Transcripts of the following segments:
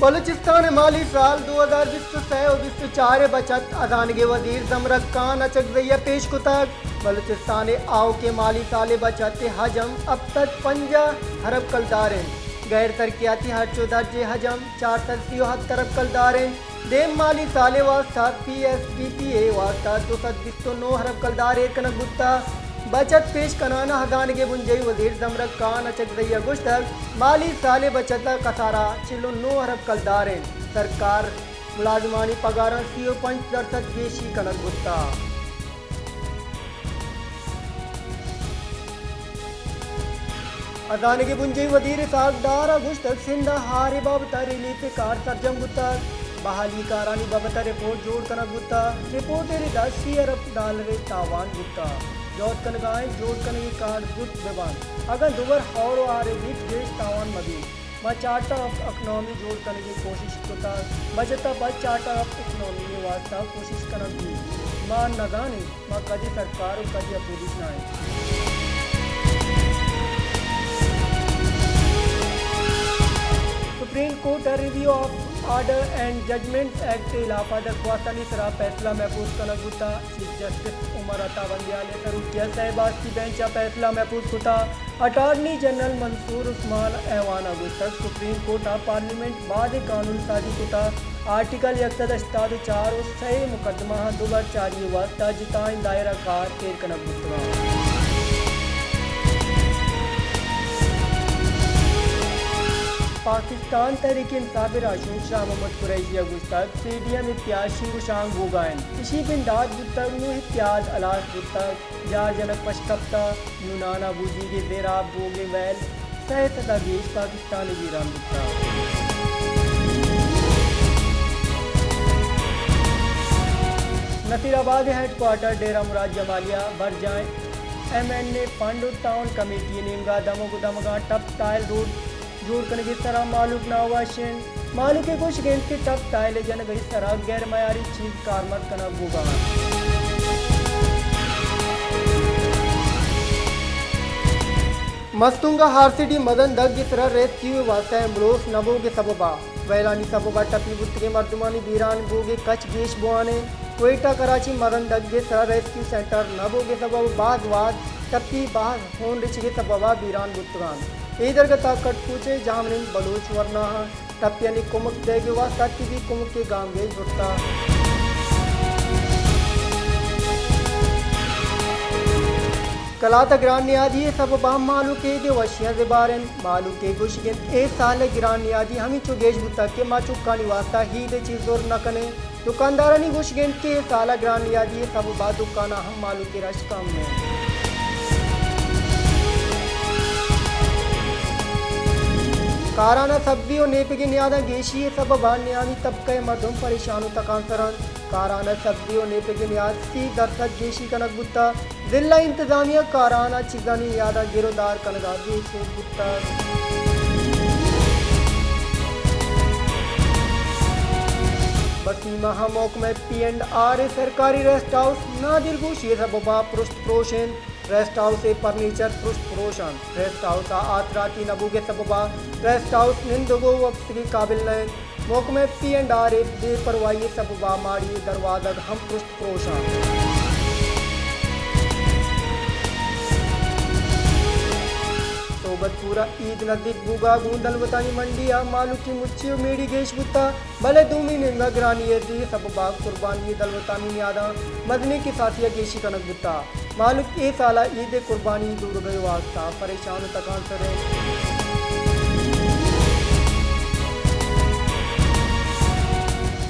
بلوچستان ءِ مالی سال دو ہزار بیست ءُ سے ءُ بیست ءُ چار ءِ بچت ہزانگ ءِ وزیر زمرک خان اچکزئی ءَ پیش کتگ۔ بلوچستان ءِ آؤکیں مالی سال ءِ بچت ءِ حجم ہپت سد پنجاہ ارب کلدار انت۔ غیر ترقیاتی ہرچ ءُ درج ءِ حجم چار سد سی ءُ ہپت ارب کلدار انت۔ دیم مالی سال ءِ واستہ پی ایس ڈی پی ءِ واستہ دو سد بیست ءُ نو ارب کلدار ایر کنگ بوتگ۔ بچت پیش کنان ءَ ہزانگ ءِ بنجاہی وزیر زمرک خان اچکزئی ءَ گوشتگ، مالی سال ءِ بچت ءِ کسارا چل ءُ نو ارب کلدار انت۔ سرکار ملازمانی پگاراں سی ءُ پنچ درسد گیشی کنگ بوتگ۔ ہزانگ ءِ بنجاہی وزیر اسحاق ڈار ءَ گوشتگ، سندھ ءَ ہار ءِ بابت ءَ ریلیف ءِ کار سرجم بوتگ، بحالی کارانی بابت ءَ رپورٹ جوڑ کنگ بوتگ، رپورٹ ءِ ردا سی ارب ڈالر ءِ تاوان بوتگ، جہد کنگ ءَ انت جوڑ کنگ ءِ کار زوت بہ بنت، اگاں دوبر ہور ءُ ہار ءَ بیت گیش تاوان مہ بیت۔ ما چارٹر آف اکنامی جوڑ کنگ ءِ کوشش کتگ، بچت ءَ پد چارٹر آف اکنامی ءِ واستہ کوشش کنگ بیت۔ ما نزانیں ما کدی سرکار ءُ کدی اپوزیشن ءَ ایں۔ سپریم کورٹ ءَ review of order and judgments act ءِ ہلاپ ءَ درخواستانی سرا فیصلہ محفوظ کنگ بوتگ۔ چیف جسٹس عمر عطا بندیال ءِ سروکی ءَ سئے باسکی بینچ ءَ فیصلہ محفوظ کتگ۔ اٹارنی جنرل منصور عثمان ایوان ءَ گوشتگ، سپریم کورٹ ءَ پارلیمنٹ بازیں قانون سازی کتگ، آرٹیکل یک سد ہشتاد ءُ چار ءُ سئے ءِ مقدمہاں دوبر چاری ءِ واستہ جتائیں دائرہ کار ایر کنگ بوتگ انت۔ پاکستان تحریک انصاف ءِ راہشون شاہ محمد قریشی ءَ گوشتگ، پی ڈی ایم اتحاد شنگ ءُ شانگ بوگ ءَ انت، اشی بندات بوتگ، نوں اتحاد ہلاس بوتگ۔ جار جنگ پش کپتگ، یونان ءَ بوجیگ ءِ زیراب بوگ ءِ ویل سئے سد ءَ گیش پاکستان ءِ بیران بوتگ۔ نصیر آباد ءِ ہیڈ کوارٹر ڈیرہ مراد جمالی ءَ برجاہیں ایم این اے فنڈ ءُ ٹاؤن کمیٹی ءِ نیمگ ءَ دمگ ءُ دمگاں ٹپ ٹائل روڈ جوڑ کنگ ءِ سرا مہلوک ناہواش انت۔ مہلوک ءِ گوشگ انت کہ ٹپ ٹائل ءِ جنگ ءِ سرا غیر معیاری چیز کارمرز کنگ بوگ ءَ انت۔ مستونگ ءَ آر سی ڈی مزن دگ ءِ سرا ریسکیو ءِ واستہ ایمبولینس نہ بوگ ءِ سبب ءَ ویلانی سبب ءَ ٹپی بوتگیں مردمانی بیران بوگ ءِ کچ گیش بوان انت۔ کوئٹہ کراچی مزن دگ ءِ سرا ریسکیو سینٹر نہ بوگ ءِ سبب ءَ باز وھد ٹپی، باز ہون رچگ ءِ سبب ءَ بیران بوتگ انت۔ اے درگت ءَ کٹکوچ ءِ جاہمنند بلوچ ورناہاں ٹپیانی کمک دئیگ ءِ واستہ طبی کمک ءِ گامگیج زرتگ۔ کلات ءَ گران نیادی ءِ سبب ءَ مہلوک ءِ عید ءِ وشیاں زبہر انت۔ مہلوک ءِ گوشگ انت، اے سال ءِ گران نیادی ہمینچو گیش بوتگ کہ ما چکانی واستہ عید ءِ چیز زر نہ کنیں۔ دکاندارانی گوشگ انت کہ اے سال ءَ گران نیادی ءِ سبب ءَ دکاناں ہم مہلوک ءِ رش کم انت۔ کاران ءَ سبزی ءُ نیپگی نیاداں گیشی ءِ سبب ءَ نیامی طبقہ ءِ مردم پریشان ءُ تکانسر انت۔ کاران ءَ سبزی ءُ نیپگی نیاد سی درسد گیشی کنگ بوتگ۔ ضلع انتظامیہ کاران ءَ چیزانی نیاداں گر ءُ دار کنگ ءَ بے سوب بوتگ۔ بسیم ءَ محکمہ پی اینڈ آر ءِ سرکاری ریسٹ ہاؤس نادلگوشی ءِ سبب ءَ پرشت پروش انت۔ ریسٹ ہاؤس ءِ پرنیچر پرشت پروش انت۔ ریسٹ ہاؤس ءِ آسراتی نہ بوگ ءِ سبب ءَ ریسٹ ہاؤس نندگ ءُ وپسگ ءِ قابل نہ انت۔ محکمہ پی اینڈ آر ءِ بے پرواہی ءِ سبب ءَ ماڑی ءِ دروازگ ہم پرشت پروش انت۔ صحبت پور ءَ عید نزیک بوگ ءَ گوں دلوتانی منڈی ءَ مہلوکی مچی ءُ میڑی گیش بوتگ، بلے دومی نیمگ ءَ گران نیادی ءِ سبب ءَ قربانی ءِ دلوتانی نیاداں مزنیں کساسی ءَ گیشی کنگ بوتگ۔ مہلوک اے سال ءَ عید ءِ قربانی زورگ ءِ واستہ پریشان ءُ تکانسر انت۔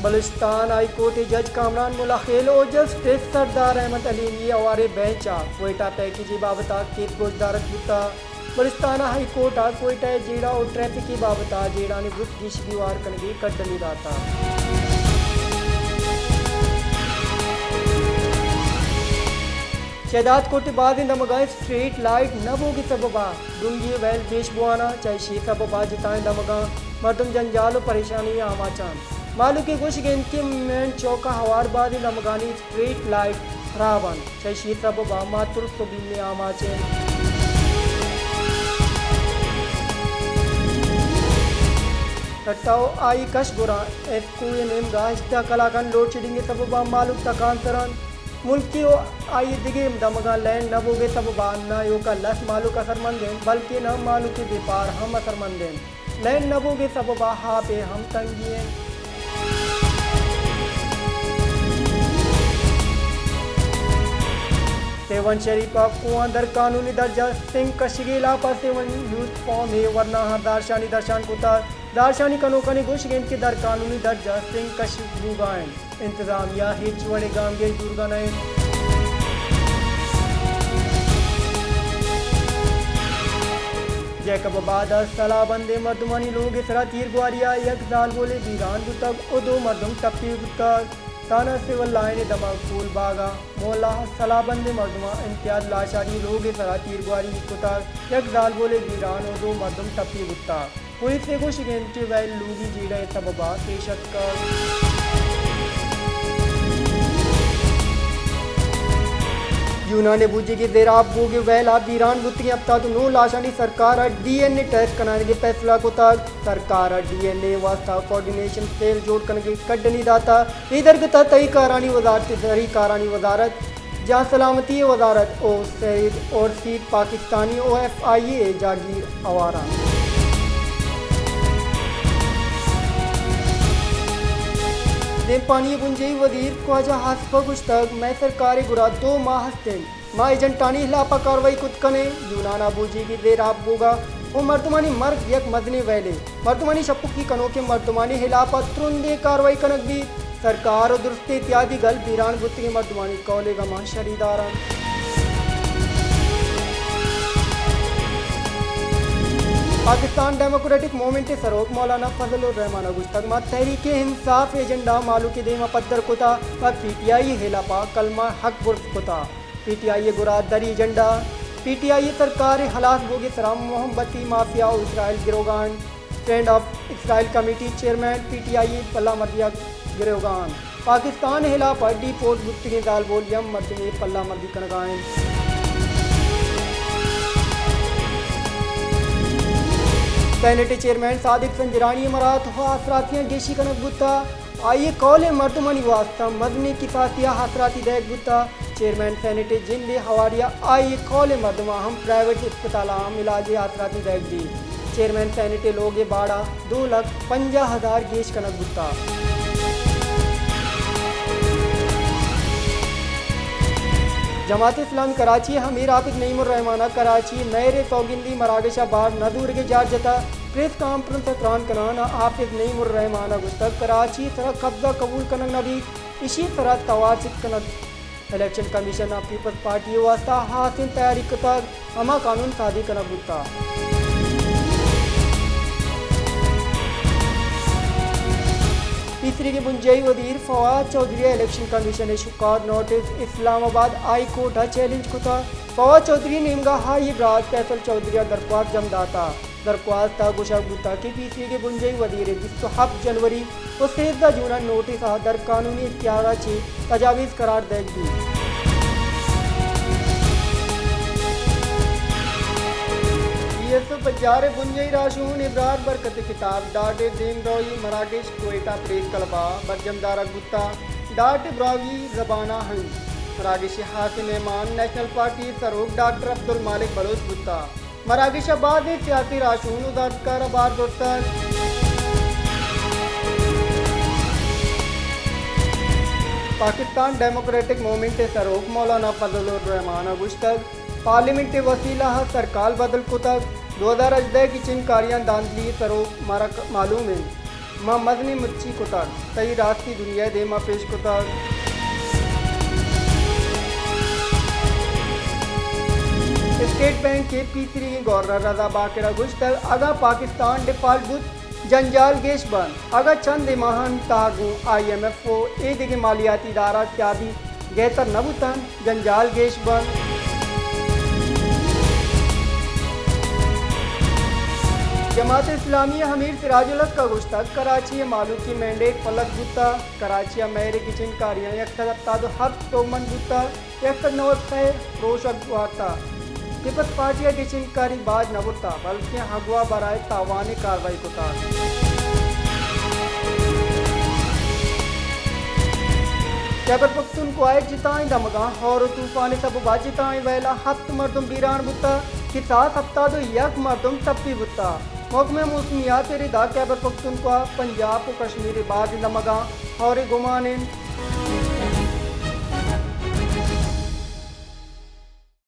بلوچستان ہائی کورٹ ءِ جج کامران ملاخیل ءُ جسٹس سردار احمد حلیمی ءِ ہواریں بینچ ءَ کوئٹہ پیکیج ءِ بابت ءَ کیس گوشدارگ بوتگ۔ بلوچستان ہائی کورٹ ءَ کوئٹہ ءِ جیڑہ ءُ ٹریفک ءِ بابت ءَ جیڑھانی زوت گیش دیوار کنگ ءِ کڈنی داتگ۔ شہداد کوٹ ءِ بازیں دمگاں اسٹریٹ لائٹ نہ بوگ ءِ سبب ءَ ڈونگی ءِ ویل گیش بوان ءَ، چہ ایشی ءِ سبب ءَ جتائیں دمگاں مردم جنجال ءُ پریشانی ءَ آماچ انت۔ مہلوک ءِ گوشگ انت کہ مین چوک ءَ ہوار بازیں دمگانی اسٹریٹ لائٹ ہراب انت، چہ ایشی ءِ سبب ءَ ماترس ءُ بیمے آماچ انت۔ ٹھٹہ ءُ آئی کش گوراں ایسکو ءِ نیمگا ہژدہ کلاکاں لوڈشیڈنگ ءِ سببا مھلوک تکانسر اَنت۔ ملکی ءُ آئی دگہ دمگاں لین نہ بوگ ءِ سببا نایوکا لس مھلوک اثرمند اَنت، بلکیں نہ مھلوک ءِ بیپار ہم اثرمند اَنت۔ لین نہ بوگ ءِ سببا آپ ءِ ہم تنگی اِنت۔ سیون شریف ءَ کوہاں در قانونی درجہ سنگ کشگ ءِ ہلاپ ءَ سیون یوتھ فورم ءِ ورناہاں دارشانی درشان کتگ۔ دارشانی کنوکانی گوشگ اِنت کہ در قانونی درجہ سنگ کشگ بوگا اِنت۔ انتظامیہ ہچ وڑیں گامگیج زورگا نہ اِنت۔ جیکب آباد ءَ سلاہ بندیں مردمانی لوگ ءِ سرا تیرگواری ءَ یک زالبولے بیران بوتگ ءُ دو مردم ٹپی بوتگ۔ تھانہ سول لائن ءِ دمگ پول باگ ءَ مولا ءَ سلاہ بندیں مردماں امتیاز لاشاری لوگ ءِ سرا تیرگواری کتگ، یک زالبولے بیران ءُ دو مردم ٹپی بوتگ۔ پولیس ءِ گوشگ اِنت کہ ویل لوگی جیڑہ ءِ سبب ءَ پیش اتکگ۔ یونان ءِ بوجیگ ءِ زیراب بوگ ءِ ویل ءَ بیران بوتگیں ہپتاد ءُ نو لاشانی سرکار ءَ ڈی این اے ٹیسٹ کنائینگ ءِ فیصلہ کتگ۔ سرکار ءَ ڈی این اے ءِ واستہ کوآرڈینیشن سیل جوڑ کنگ ءِ کڈنی داتگ۔ اے درگت ءَ تہی کارانی وزارت، زرعی کارانی وزارت، جان سلامتی ءِ وزارت ءُ سید اورسید پاکستانی ءُ ایف آئی اے ءِ جاگیر ہوار اَنت۔ دیمپانی ءِ بنجاہی وزیر خواجہ آصف ءَ گوشتگ، مئے سرکار ءِ گورا دو ماہ است اِنت، ما ایجنٹانی ہلاپ ءَ کاروائی کت کنیں۔ یونان ءَ بوجیگ ءِ زیراب بوگ ءُ مردمانی مرگ یک مزنیں ویلے۔ مردمانی شپکی کنوکیں مردمانی ہلاپ ءَ ترندیں کاروائی کنگ بیت۔ سرکار ءُ درستیں اتحادی گل بیران بوتگیں مردمانی کہول ءِ گماں شریدار اَنت۔ پاکستان ڈیموکریٹک موومنٹ ءِ سروک مولانا فضل الرحمان ءَ گوشتگ، ما تحریک انصاف ءِ ایجنڈا مھلوک ءِ دیم ءَ پدر کتگ ءُ پی ٹی آئی ءِ ہلاپ ءَ کلمہ حق برز کتگ۔ پی ٹی آئی ءِ گورا دری ایجنڈا، پی ٹی آئی ءِ سرکار ءِ ہلاس بوگ ءِ سرا محبتی مافیا ءُ اسرائیل گروگان، friend of Israel committee chairman P T I ءِ پلہ مردی ءَ گروگان۔ پاکستان ءِ ہلاپ ءَ ڈیپورٹ بوتگیں زالبول یک مردمے ءِ پلہ مردی کنگ ءَ اِنت۔ سینیٹ ءِ چیئرمین صادق سنجرانی ءِ مرات ءُ آسراتیاں گیشی کنگ بوتگ۔ آئی ءِ کہول ءِ مردمانی واستہ مزنیں کساسے ءَ آسراتی دئیگ بوتگ۔ چیئرمین سینیٹ ءِ جند ءِ ہواری ءَ آئی ءِ کہول ءِ مردماں ہم پرائیویٹ اسپتالاں ہم علاج ءِ آسراتی دئیگ بیت۔ چیئرمین سینیٹ ءِ لوگ ءِ باڑہ دو لکھ پنجاہ ہزار گیش کنگ بوتگ۔ جماعت اسلامی کراچی ءِ امیر حافظ نعیم الرحمان ءَ کراچی ءِ میئر ءِ سوگندی مراگش ءَ بار نہ زورگ ءِ جار جتگ۔ پریس کانفرنس ءَ تران کنان ءَ حافظ نعیم الرحمان ءَ گوشتگ، کراچی ءِ سرا قبضہ قبول کنگ نہ بیت، ایشی ءِ سرا توار چست کنگ۔ الیکشن کمیشن ءَ پیپلز پارٹی ءِ واستہ ہاسیں تیاری کتگ، ہما قانون سازی کنگ بوتگ۔ پیسریگیں بنجاہی وزیر فواد چوہدری ءَ الیکشن کمیشن ءِ شکار نوٹس اسلام آباد ہائی کورٹ ءَ چیلنج کتگ۔ فواد چوہدری ءِ نیمگ ءَ آئی ءِ برات فیصل چوہدری ءَ درخواست جم داتگ۔ درخواست ءَ گوشگ بوتگ کہ پیسریگیں بنجاہی وزیر ءَ بیست ءُ ہپت جنوری ءُ سیزدہ جون ءَ نوٹس ءَ در قانونی اختیار ءَ چہ تجاویز قرار دئیگ بیت۔ بی ایس او پجار ءِ بنجاہی راہشون ابرار برکت ءِ کتاب ڈاٹ ءِ دیمروئی مراگش کوئٹہ پریس کلب ءَ برجم دارگ بوتگ۔ ڈاٹ ءِ براہوئی زبان ءَ ہنز مراگش ءِ ہاسیں مہمان نیشنل پارٹی ءِ سروک ڈاکٹر عبدالمالک بلوچ بوتگ۔ مراگش ءَ بازیں سیاسی راہشون ءُ زانتکار ءَ بار زرتگ۔ پاکستان ڈیموکریٹک موومنٹ ءِ سروک مولانا فضل الرحمان ءَ گوشتگ، پارلیمنٹ ءِ وسیلہ ءَ سرکار بدل کتگ، دو ہزار ہژدہ ءِ گچین کاریاں دھاندلی ءِ سروک مارا ک-، معلوم اِنت۔ ما مزنیں مرچی کتگ، تئی راستی دنیا ءِ دیم ءَ پیش کتگ۔ اسٹیٹ بینک ءِ پیسریگیں گورنر رضا باقر ءَ گوشتگ، اگاں پاکستان ڈیفالٹ بوت، جنجال گیش بنت۔ اگاں چندے ماہانی تہا گوں آئی ایم ایف ءُ اے دگہ مالیاتی ادارہ سیادی گہتر نہ بوتنت، جنجال گیش بنت۔ جماعت اسلامی ءِ امیر سراج الحق ءَ گوشتگ، کراچی ءِ مھلوکی مینڈیٹ فلک بوتگ، کراچی ءِ میئر ءِ گچین کاریاں یک سد ہپتاد ءُ ہپت سوبمند بوتگ، یک سد نود ءُ سئے پروشگ وارتگ۔ پیپلز پارٹی ءَ گچین کاری باج نہ برتگ، بلکیں اغوا برائے تاوان ءِ کاروائی کتگ۔ خیبر پختونخوا ءِ جتائیں دمگاں ہور ءُ طوفان ءِ سبب ءَ جتائیں ویل ءَ ہپت مردم بیران بوتگ کہ ساس ہپتاد ءُ یک مردم ٹپی بوتگ۔ محکمہ موسمیات ءِ ردا خیبر پختونخوا، پنجاب ءُ کشمیر ءِ بازیں دمگاں ہور ءِ گمان انت۔